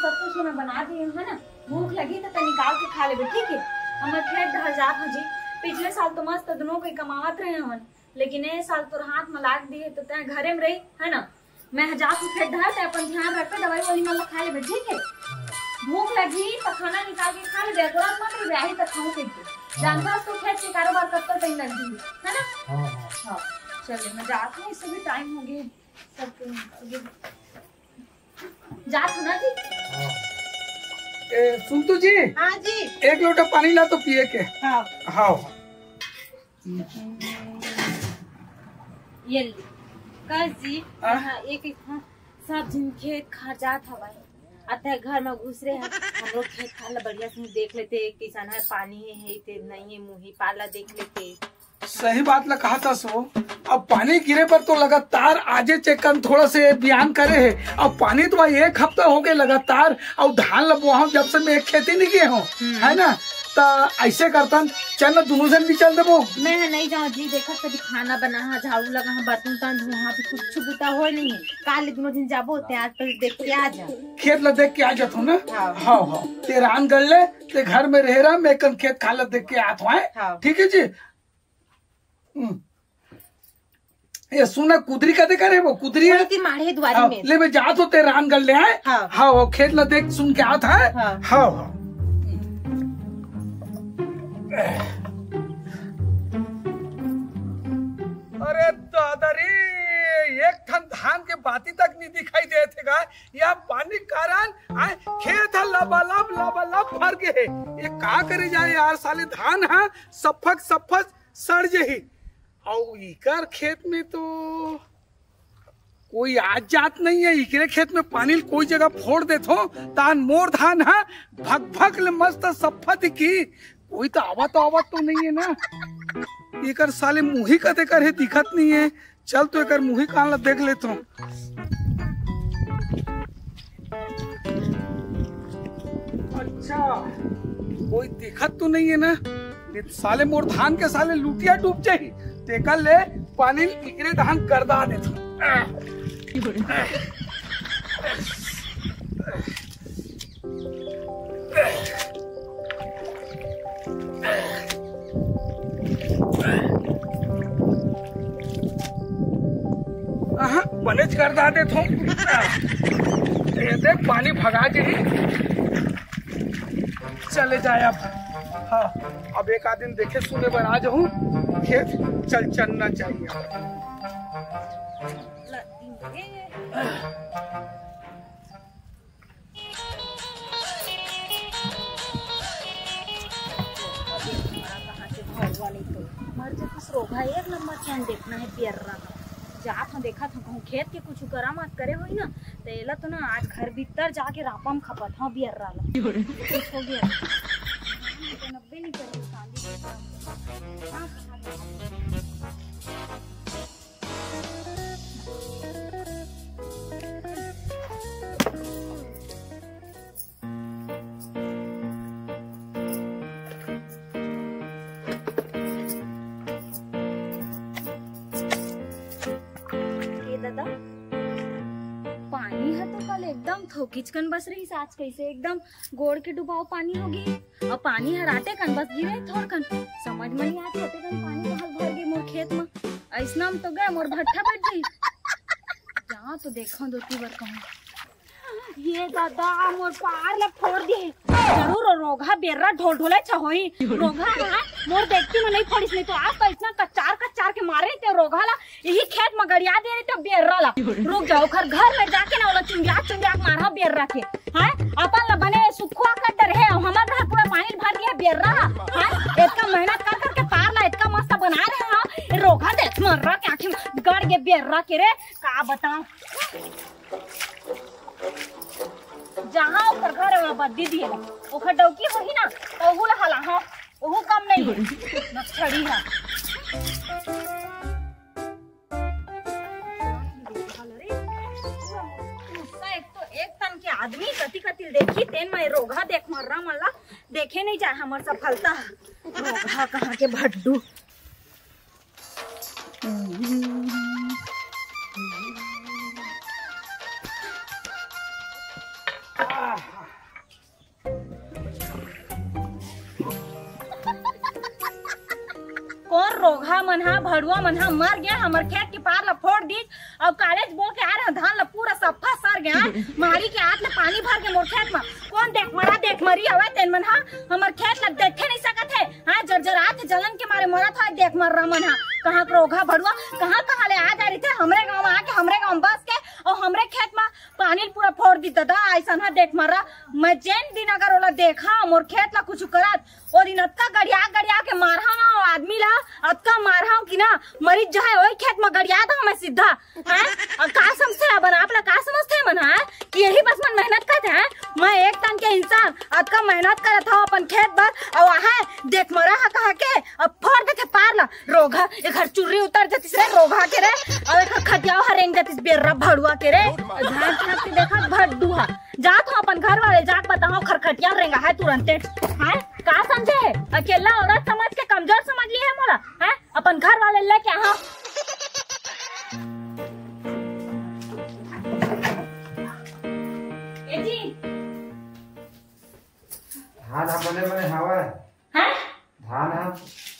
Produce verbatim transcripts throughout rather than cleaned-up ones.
सब कुछ मैं बना दी हूँ, है ना? भूख लगी तो तैं निकाल के खा लेबे, ठीक है? अब मैं खेत डहर जात हूँ जी। पिछले साल तो मस्त दुनों कोई कमावत रहे हन, लेकिन ए साल तोर हाथ में लाग दिए तो तैं घरे में रही, है ना? मैं जात हूँ खेत डहर, तैं अपन ध्यान रखबे, दवाई वाली मन ला खा लेबे, ठीक है? भूख लगी तो खाना निकाल के खा लेबे, अकुरात मत रहिबे, आही तो खाऊं कह के। जानता हस तो खेत के कारोबार कब तक टाइम लग गई, है ना? हाँ, हाँ। हाँ, चल मैं जात हूँ, इससे भी टाइम हो गया, सब कुछ निकल गया। जात हूँ ना जी। हाँ। ए, सुनतू जी, हाँ जी। एक लोटा पानी ला तो पिए के। हाँ। हाँ। ये ले। कस जी, हाँ। हाँ, एक, एक, हाँ, सब झिन खेत खार जात हवय। अतः घर में घुस रहे हैं, हम लोग खेत खार ला बढ़िया से देख लेते, किसान है, पानी है, है ते नहीं है, मुही पाला देख लेते। सही बात ला कहा था सो। अब पानी गिरे पर तो लगातार आजे चेकन थोड़ा से बयान करे है। अब पानी तो भाई एक हफ्ता हो गए लगातार, और धान ला बोहा जब से मैं खेती नहीं किए हूँ, हम्म। है ना? त ऐसे करतन, चल ना, दोनों जन भी चल देबो। मैं नहीं जाऊँ जी, देखो कभी खाना बना है, झाड़ू लगा है, बर्तन उर्तन धोहा, भी कुछ बुता हो नहीं है। काल दोनों दिन जाबो, ते आज पहले देख के आ जा। खेत ला देख के आ जात हूँ ना। हाँ। हाँ, हाँ। ते रान गढ़ ले, ते घर में रहे रहा, मैं कन खेत खार ला देख के आत हूँ, हैं? हाँ। ठीक है जी। हम्म। ये सुना, कुदरी कते करे वो, कुदरी है? वही ती माढ़े दुआरी हाँ, में। ले मैं जात हूँ, ते रान गढ़ ले आए। हाँ। हाँ, वो खेत ला देख सुन के आत है। हाँ। हाँ, हाँ। अरे दादा रे, एक ठन धान के बाती तक नहीं दिखाई देत हे गा। या पानी कारण आए खेत ह लबालब, लबालब भर गे हे। ये का करे जाए यार, साले धान ह सफक सफक सड़ जही। अउ इकर खेत में तो कोई आज जात नहीं है, इकरे खेत में पानी कोई जगह फोड़ देथो, तान मोर धान ह भक भक ले मस्त सफा दिखी। कोई तो आवत, आवत तो नहीं है ना। इकर साले मुही कते कर हे, दिखत नहीं है। चल तो एकर मुही कान ला देख लेथों। अच्छा, कोई दिखत तो नहीं है ना? नहीं तो साले मोर धान के साले लुटिया डूब जाही। तेकर ले पानी इकरे धान करदा देथों। आहा, बनेच करदा देथों। ये देख, पानी भगा के ही चले जाए अब। हाँ, अब एक आध दिन देखे सुने बर आ जाहूँ, खेत चल चलना चाहिए। कहाँ के भगवान, ई तो मर जे कुछ रोगहा एक नंबर के हम देखना है बियर्रा। जात हूँ, देखत हूँ, कहूँ खेत के कुछ करामात करे होई ना, तो एला तो ना आज घर भीतर जाके रापा म खपत हूँ बियर्रा ला। कुछ हो गया। नब्बे नहीं करे, शादी के काम। हाँ, कहाँ गया? ए दादा, पानी ह तो कल एकदम थोकिच कन बस रहिस, आज कैसे एकदम गोड़ के डुबाव पानी हो गे। अउ पानी ह राते कन बस गिरे थोरकन, समझ म नहीं आत हे, अतेकन पानी कहाँ भर गे मोर खेत म। अइसना म तो गए मोर भट्ठा बट जाही। जाओ तो देखो दोती बर कहूँ। ये दादा, मोर पार ला फोड़ दे। जरूर रोगहा बेर्रा ढोल ढोले छ होई। रोगहा हा, मोर देखती में नहीं फोड़िस, नहीं तो आज तो इतना कच्चार कच्चार के मारे ते रोगहा ला। यही खेत में गड़िया दे रही तो बेर्रा ला। रुक जाओ, ओखर घर में जाके ना ओला चुंदिया चुंदिया के मारहा बेर्रा के। हैं? अपन ला बने सुखुआ कर दे रहे, हमर घर पूरा पानी भर गया बेर्रा। हैं? इतना मेहनत कर करके पार ला इतना मस्त बना रहे हो। रोगहा देख मर्रा के आँखी में गड़ गए बेर्रा के रे। का बताओ? जहाँ ओकर घर है, वहाँ बद्दी दिए ला। ओकर डौकी होही ना, तो ओहू ला हला, हाँ, ओहू कम नहीं है। नक्सड़ी है। गुस्सा एक तो एक तन के आदमी कति कति देखी, तेन में रोगहा देख मर्रा मन ला देखे नहीं जाए हमर सफलता। रोगहा कहाँ के भड्डू। रोगहा मन हा, भड़ुआ मन हा मर गया, हमर खेत के पार ला फोड़ दीस। अब कालेज बोल के आ रहे धान ला पूरा सफा सर गया, मारी के आत ले पानी भर के मोर खेत मा। कौन देख मरा देख मरी हवे तेन मन हा, हमर खेत ला देखे नहीं सकत है। हाँ, जर जर आत जलन के मारे मरत है देख मर्रा मन हा। कहाँ के रोगहा भड़ुआ, कहाँ कहाँ ले आ जा रही थे हमरे गाँव मा आके, हमरे गाँव बस के, और हमरे खेत मा पानी पूरा फोड़ दी दादा। ऐसा ना देख मर्रा, मैं जेन दिन अगर ओला देखा मोर खेत ला कुछ करत, ओ दिन अतका गड़िया गड़िया के मारहा ना ओ आदमी ला, अतका मारहा कि ना मरी जाए ओई खेत मा गड़िया दा मैं सीधा। हैं? और का समझते अपन आप ला, का समझते मन है कि यही बस मन मेहनत करते हैं? मैं एक तन के इंसान अतका मेहनत करत हूँ अपन खेत बर, और वहाँ देख मरा हा कहा के अब फोड़ देथे पार ला। रोगहा, एकर चुर्री उतर जतिस रे रोगहा के रे, और एकर खटियाव हरेंग जतिस बेर्रा भड़ुआ के रे। झांक झांक के देखा भड्डू हा। जात हो अपन घर वाले जाके बताओ खरखटिया रेंगा है तुरंते। हैं? का समझे है? अकेला औरत समझ के कमजोर समझ लिए है मोला? हैं? अपन घर वाले लेके हाँ। ए जी। धान ह बने बने हवय। हैं? धान ह।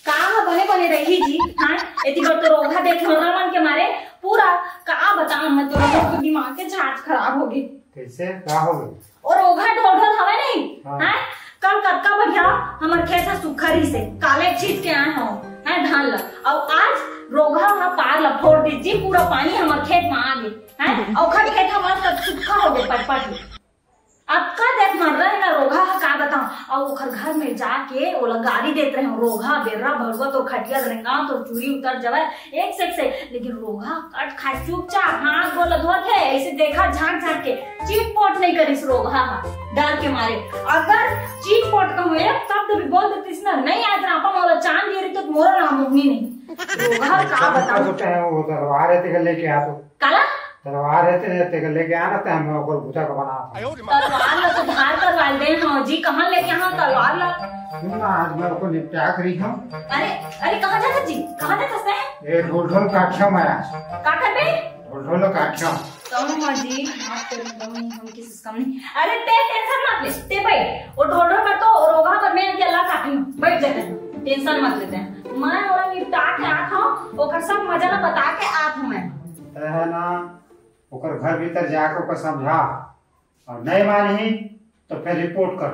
का ह बने बने रही जी? हाँ, एती बर तो रोगहा देख मर्रा मन के मारे पूरा का बताऊं मैं तो, लोगों के दिमाग के झांच खराब हो गई। कैसे? का हो गई? और रोगहा ढोल ढोल हवे नहीं? हाँ। हैं? कल कतका बढ़िया हमर खेत ह सुखा रही से, काले छीट के आए हो, हैं धान ला। और आज रोगहा ह पार ला फोड़ दी जी, पूरा पानी हमर खेत में आ गई, हैं? और ओखर खेत हमर सब सुखा हो गए पटपट। अतका देख मर्रा है ना रोगहा ह का बताऊं, और ओखर घर में जाके ओला गाली देत रहे, रोगहा बेर्रा भड़ुआ तोर खटिया रेंगा तोर चुरी उतर जावे एक से एक से, लेकिन रोगहा कट खाए चुपचाप हाथ गोला धोत है, ऐसे देखा झांक झांक के, चीट पोट नहीं करिस रोगहा हा डर के मारे। अगर चीट पोट का होए तब तो भी बोल देतिस ना, नहीं आज रापा मोला चांद गिरी तो मोरो नाम मोहनी नहीं। रोगहा का बताऊं। वो तलवार है तेरे लेके आ तो। काला? तलवार है तेरे, तेरे लेके आना ते हम ओकर भूता को बना। तलवार ला तो धार करवा दे हाँ जी, कहाँ लेके हाँ तलवार ला? सुन ना, आज मैं ओकर निपटा करी हम। अरे, अरे कहाँ जाता जी? कहाँ जाता से? ए ढोल ढोल काठिया में आज। का करबे? ढोल ढोल काठिया। कम हाँ जी, माफ करी, कम नहीं, हम किसी से कम नहीं। अरे ते टेंशन मत ले, ते भाई, वो ढोल ढोल कर तो रोगहा पर मैं अकेला काटी हूँ, बैठ जाते हैं, टेंशन मत लेते हैं। मैं ओला निपटा के आत हूँ, ओकर सब मजा ला बता के आत हूँ मैं। तै है ना, ओकर घर भीतर जाके ओकर समझा, और नहीं मानही तो फिर रिपोर्ट कर।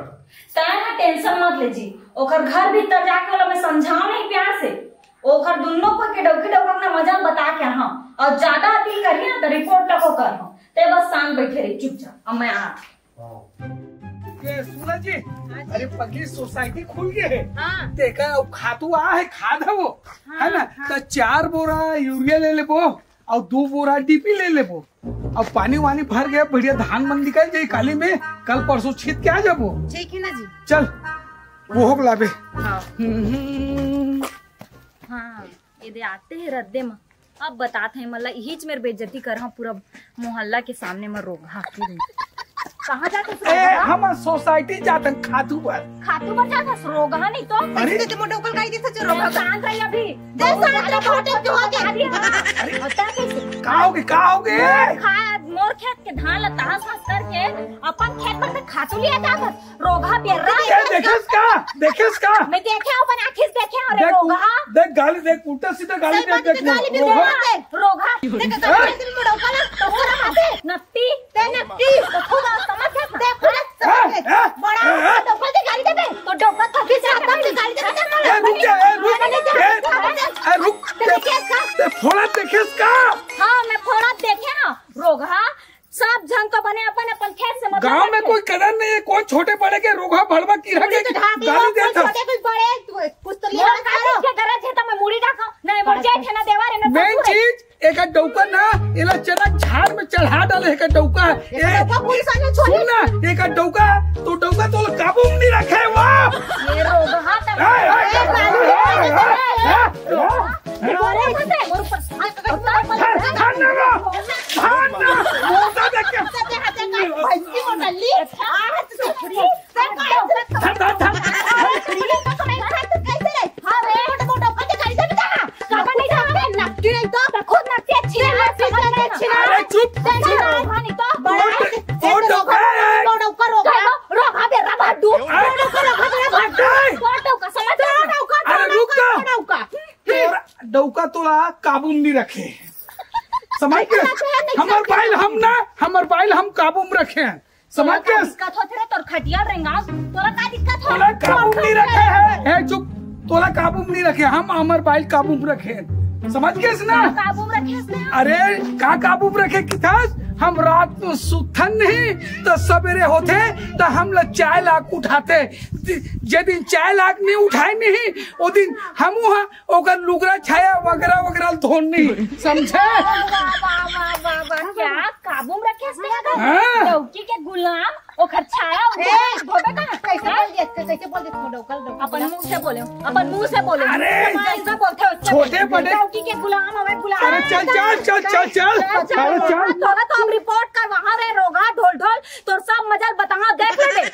तै ना टेंशन मत ले जी, ओकर घर भीतर जाके ओला मैं समझाओ नहीं प्यार से, ओकर दुन्नो कोई के डौकी डौका अपना मजा बता के हाँ, और ज्यादा अपील करिए ना तो रिपोर्ट तक कर हाँ। ते बस शांत बैठे रही चुपचाप, अब मैं आत। ये सुना जी, अरे पगली सोसाइटी खुल गए है। हाँ। देखा अब खातू आ है, खाद है वो, हाँ, है ना? हाँ। तो चार बोरा यूरिया ले लेबो और दो बोरा डीपी ले लेबो। अब पानी वानी भर गया, बढ़िया धान मन निकल जाए काली में, कल परसों छीत के आ जाबो। ठीक है ना जी? चल, वो हो लाबे। हाँ। हम्म। हाँ, ये दे आते हैं रद्दे में। अब बतात हैं, मतलब, इहीच मेर बेइज्जती कर हाँ पूरा मोहल्ला के सामने में रोगहा। कहाँ जात हस ए, रोगहा? हम सोसाइटी जात हन खातू बर। खातू बर जात हस रोगहा नहीं तो। अरे। ते मोर डौका ल गाली देत हस रोगहा। शांत रही अभी। ते शांत रह, छोटे के हो गया। अरे। बता कैसे? का होगे, का होगे? खा, मोर खेत के धान ला तहस नहस करके अपन खेत में से खातू लिया जात हस। रोगहा बेर्रा। ए, देखेस का? देखेस का? मैं देखे अपन आँखी से देखे, अरे देख, रोगहा। देख गाली देख, उल्टा सीधा गाली सही देख, बात है, देख, गाली भी रोगहा। देख, रोगहा। देख, हैं? गाली भी मुड़ो, काला, तो पूरा हाथे। नत्ती। ते नत्ती। तो खूब समझ के देख, पूरा समझ के। हैं? बड़ा हैं? तो ऊपर से गाली देबे। तो डौका थकी से आता है, गाली देबे, ए, रुक जा, ए, रुक। ए, ए, रुक। ते देखेस का? ते फोड़ा देखेस का? हाँ, मैं फोड़ा देखे ना, रोगहा। सब झन तो बने अपन अपन खेत से मतलब गांव में रखे। कोई कदर नहीं है, कोई छोटे बड़े के रोगहा भड़वा कीड़ा के मुड़ी तो ढाक लो, गाली कोई देत हस। छोटे कोई बड़े, कुछ तो मोर लेना का खाओ। चीज के गरज है तो मैं मुड़ी ढाका। नहीं, मोर जेठ है ना, देवर है ना, मेन ससुर है। चीज, एक डौका ना, एला चना झाड़ में चढ़ा डाले, एक डौका। एक ए, डौका पूरी सारी छोड़ी। सुन ना, एक डौका, तो डौका तो काबू में नहीं रखे, वाह। ये रोगहा तो ए, ए, ए, ए, ए, ए, ए, ए, ए, ए, अरे, अरे, अरे, अरे, धान, धान ना, धान ना, मोटा देख के। भैंसी मोटा ली। धान, धान, धान। अरे, मोटा, मोटा, मोटा, गाड़ी से बिता। काका नहीं था, नकटी नहीं तो। खुद नकटी अच्छी है, समझ में अच्छी ना। अरे, चुप, चुप। नहीं तो। बड़ा है। वो तो है। रोगहा, रोगहा, रोगहा, रोगहा, रोगहा, रोगहा, रोगहा, रोगहा, रोगहा, नहीं। रोगहा, रोगहा, अरे, रुक तो। रोगहा। तोरा, तुम नहीं रखे। समझ गए? हमर बाइल हम ना, हमर बाइल हम काबू में रखे हैं। समझ गए? दिक्कत होत रे तोर खटिया रेंगा, तोला का दिक्कत हो? तोला काबू में नहीं रखे है। ए, चुप, तोला काबू में नहीं रखे, हम हमर बाइल काबू में रखे हैं। समझ गए ना? काबू में रखे इसने? अरे, का काबू में रखे किथस? हम रात में सुतन नहीं, तो सवेरे होथे, तो हम लोग चाय लाग उठाथे। जे दिन चाय लाग नहीं उठाए नहीं, वो दिन हम वहाँ ओकर लुगरा छाया वगैरह वगैरह धोन नहीं, समझे? वाह, वाह, वाह, वाह, वाह, क्या काबू में रखे इसने अगर हाँ। डौकी के गुलाम, ओकर छाया उठे, धोबे का? कैसे बोल दिया, कैसे बोल दिया, डौकल, डौकल। अपन मुंह से बोले, अपन मुंह से बोले। अरे, कैसे बोलते हो उससे? छोटे बड़े डौकी के गुलाम, हमें गुलाम। अरे, चल, चल, चल, चल, चल। चल, चल, अरे, चल। तोरा तो हम रिपोर्ट करवा रहे, रोगा, ढोल, ढोल, तोर सब मजल बताहा, देख ले बे।